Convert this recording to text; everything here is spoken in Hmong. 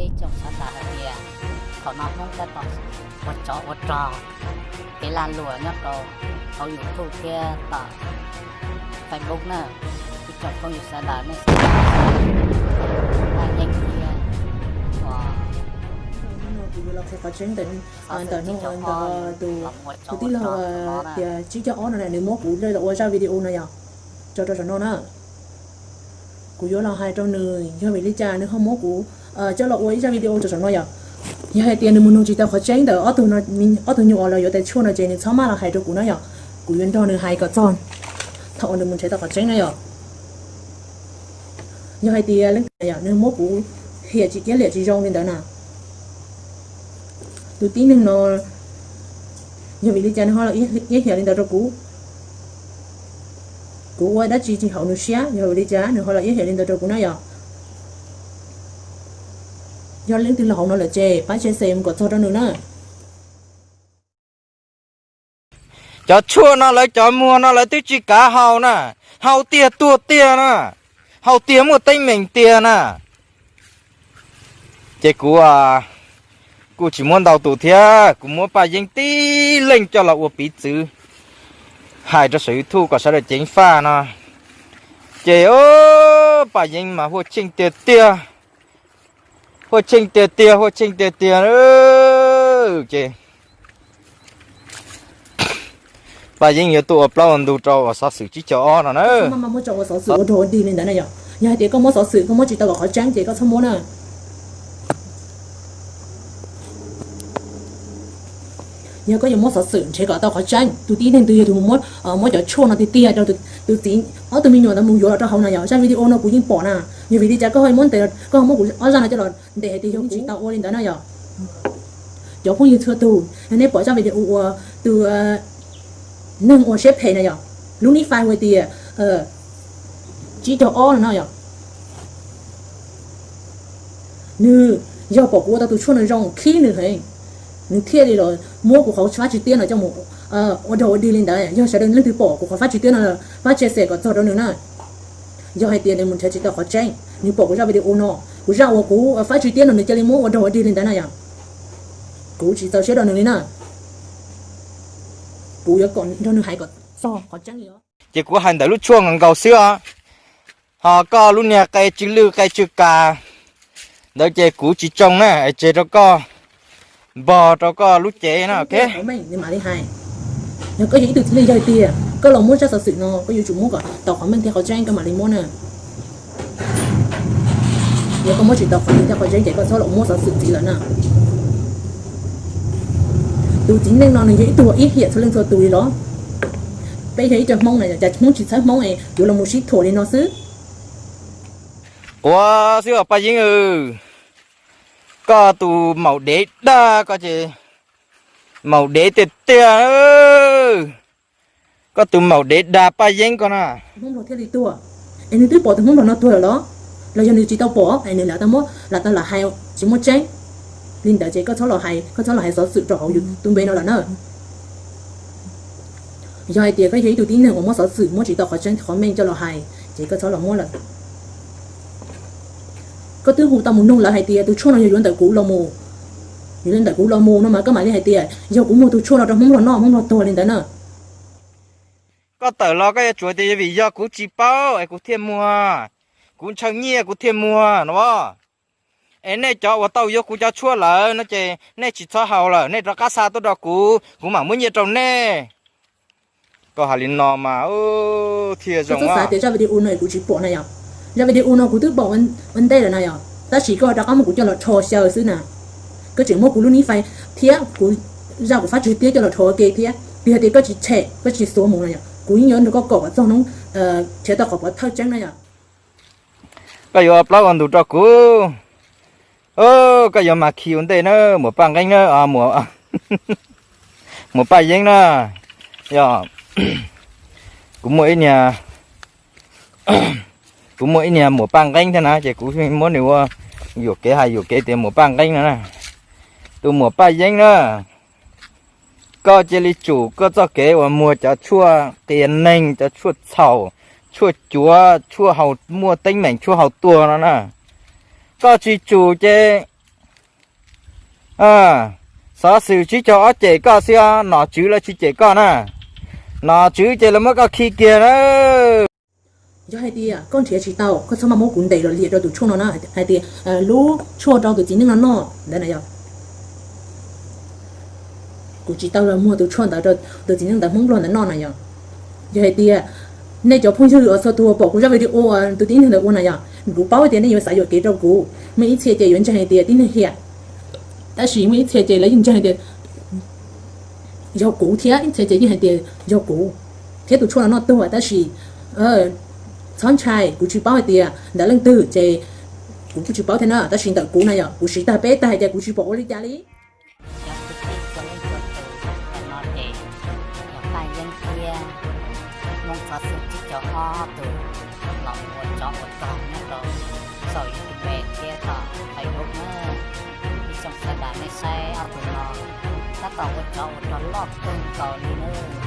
Ib tsoom sawv daws hais tias thaum no Hmoob tab tom ua tsov ua rog, kev lag luam nyob rau hauv YouTube thiab tom Facebook na. Ib tsoom phooj ywg sawv daws nej xav, Paj Yeeb thiab, kuv yuav los qhia qhov tseeb ntawm hnub ntawd tus, tus tij laug tias tsib caug ob no nws muab kuv coj los ua zaj video no yog, tso rau saum no na. Kuv yuav los hais rau nws yog vim li cas nws ho muab kuv coj los ua ib zaj video rau saum no yom. Yog hais tias nws mus nug tsis tau qhov tseeb ntawm ob tug nyuam uas los yuav tais tshuaj no ces nws txhob maj los hais rau kuv na yom. Kuv yuav nrog nws hais kom txog thaum uas nws mus nrhiav tau qhov tseeb na yom. Yog hais tias leej twg yom nws muab kuv hiam tsis iab liam tsis zoo li ntawd na, tus tib neeg no yog vim li cas nws ho los iab hiam li ntawd rau kuv? Kuv ua dab tsi tsis haum nws siab, yog vim li cas nws ho los iab hiam li ntawd rau kuv na yom? Yog leej twg los hauv no lawm ces pab share mus kom txog rau nws na. Cov tshuaj no lawv cov muag no lawv twb tsis kav haus na, haus tiag tuag tiag na, haus tiag muaj teeb meem tiag na. Ces kuv kuj tsis muab ntau tus thiab, kuv muab Paj Yeeb tib leeg coj los ua piv txwv hais rau saum YouTube kom sawv daws ceev faj no. Ces Paj Yeeb mas huaj tsheej tiag tiag, huaj tsheej tiag tiag, huaj tsheej tiag tiag. Ces Paj Yeeb yuav tuaj ua plaub ua ntug rau uas xov xwm tsib caug ob no na. Ua rau ua dig li ntawd na yom. Yog hais tias koj muab xov xwm koj muab tsis tau kom qhov tseeb ces koj txhob muab na. Yog koj yuav muab xov xwm nrhiav kom tau qhov tseeb, tus tib neeg twg yog tus mus muab cov tshuaj no tiag tiag rau tus txiv ob tug me nyuam ntawd mus yuav los rau hauv na yom. Zaj video no kuv yeej pom na, yog vim li cas koj ho muab ntes, koj ho muab kuv ob zaj no coj los ntes hais tias yog tsis tau ua li ntawd na yom. Cov phooj ywg txhua tus, nej pom zaj video uas tus neeg uas siab phem na yom, lub nij fais hu tias tsib caug ob no yom. Nws yog pom kuv ua tau tus tshuaj no zoo khib nws heev, nws thiaj li los muab kuv qhov fab tswv tiab no coj mus ua dog ua dig li ntawd. Yog sawv daws leej twg pom kuv qhov fab tswv tiab no, pab share kom txog rau nws na. Yog hais tias nws mus nrhiav tsis tau qhov tseeb, nws pom kuv zaj video no, kuv zaj uas kuv fab tswv tiab no nws cia li muab ua dog ua dig li ntawd na yom, kuv tsis txaus siab rau nws li na. Kuv yuav kom nrog nws hais kom txog qhov tseeb li os. Ces kuv hais ntawm lub tshuaj nkaus nkaus xwb os. Ho koj lub niag qe tsw lwj qe tsw kas ntawd ces kuv tsis tsoo na, es tseg rau koj, npog rau koj lub cev na. Yog koj yog ib tug txiv neej yawg tiag, koj los muab zaj xov xwm no koj yuav tsum muab kom tau qhov meej thiab qhov tseeb koj mam li muab na. Yog koj muab tsis tau qhov meej thiab qhov tseeb ces koj txhob los muab xov xwm ntxiv lawm na. Tus txiv neej no nws yog ib tug ib hiam txhua leej txhua tus li los? Peb yog ib co Hmoob na, cas Hmoob tsis txhawb Hmoob es yuav los mus sib thuam li no xwb. Quav xwb os Paj Yeeb, koj tus maum dev dag koj ces maum dev tiag tiag. Koj tus maum dev dag Paj Yeeb koj na. Hmoob Nplog thiaj li tuag, es nws twb pom tus Hmoob Nplog no tuag lawm los? Los yog nws tsis tau pom es nws lam tau muab lam tau lam hais tsis muaj tseeb li ntawd ces koj txhob los hais, koj txhob los hais xov xwm rau hauv YouTube npe no lawm na. Yog hais tias koj yog ib tug tib neeg uas muab xov xwm muab tsis tau qhov tseeb qhov meej coj los hais ces koj txhob los muab lawm. Koj twb hu tau mus nug lawv hais tias tus tshuaj no yog yuav ntawm kuv los mus, yuav ntawm kuv los mus no mas koj mam li hais tias yog kuv muag tus tshuaj no rau Hmoob Nplog noj, Hmoob Nplog tuag li ntawd na. Koj tawm los koj yuav tsum tias vim yog kuv tsis paub es kuv thiaj muag, kuv ntshaw nyiaj kuv thiaj muag no. Es nej cov uas tau yuav kuv cov tshuaj lawm no ces nej tsis txhob haus lawm, nej rov qab xa tuaj rau kuv, kuv mam muab nyiaj rau nej. Koj hais li no mas thiaj zoo. Xav tias zaj video no kuv tsis pom na yom, zaj video no kuv twb pom ua ntej lawm na yom, tab sis koj rov qab muab kuv coj los rho xyaw xwb na. Koj tseem muab kuv lub nij fais thiab kuv zaj kuv fab tswv tiab coj los rho ua ke thiab, vim hais tias koj tsis tshem koj tsis xuav mus na yom, kuv yeej yuav nrog koj kom kom txog hnub nrhiav tau qhov pov thawj tseeb na yom. Koj yuav ua plaub ua ntug rau kuv. Koj yuav mas khi ua ntej na, muam Paj Nqeeb na, muam Paj Yeeb na. Yog kuv muaj ib niag, kuv muaj ib niag muam Paj Nqeeb thiab na, ces kuv muab nws ua yuam kev hais yuam kev tias muam Paj Nqeeb no na. Tus muam Paj Yeeb na, koj cia li tsum koj txoj kev uas muag cov tshuaj qias neeg, cov tshuaj txhaum, tshuaj cuav, tshuaj haus muaj teeb meem, tshuaj haus tuag no na. Koj tsis tsum ces Xov xwm tsib caug ob cem koj xwb, nom tswv lawv tsis cem koj na. Nom tswv ces lawv muab koj khi kiag na. Yog hais tias koj nrhiav tsis tau, koj txhob mas muab kuv ntes los liam rau tus tshuaj no na, hais tias lub tshuaj rau tus txiv neej no noj ntawd na yog. Kuv tsis tau los muag tus tshuaj ntawd rau tus txiv neej ntawd Hmoob Nplog ntawd noj na yog. Yog hais tias nej cov phooj ywg uas txhua tus pom kuv zaj video tus tib neeg ntawd ua na yog, kuv paub tias nej yuav xav yuam kev rau kuv, muaj ib txhia ces yuav ntseeg hais tias tib neeg hiam, tab sis muaj ib txhia ces lawv yeej ntseeg hais tias yog kuv thiab, ib txhia ces yeej hais tias yog kuv thiab tus tshuaj no noj tuag, tab sis txhob ntshai, kuv tsis paub hais tias ntawm leej twg ces kuv kuj tsis paub thiab na, tab sis ntawm kuv na yog kuv siv tag peb tag hais tias kuv tsis pom ua li cas li. Cov kwv tij txhua leej txhua tus, tam no ces yog paj yeeb thiab Hmoob xov xwm tsib caug ob tus los ua tsov ua rog nyob rau saum YouTube thiab tom Facebook na. Ib tsoom sawv daws nej saib ob tug no tab tom ua tsov ua rog loj kawg nkaus li na.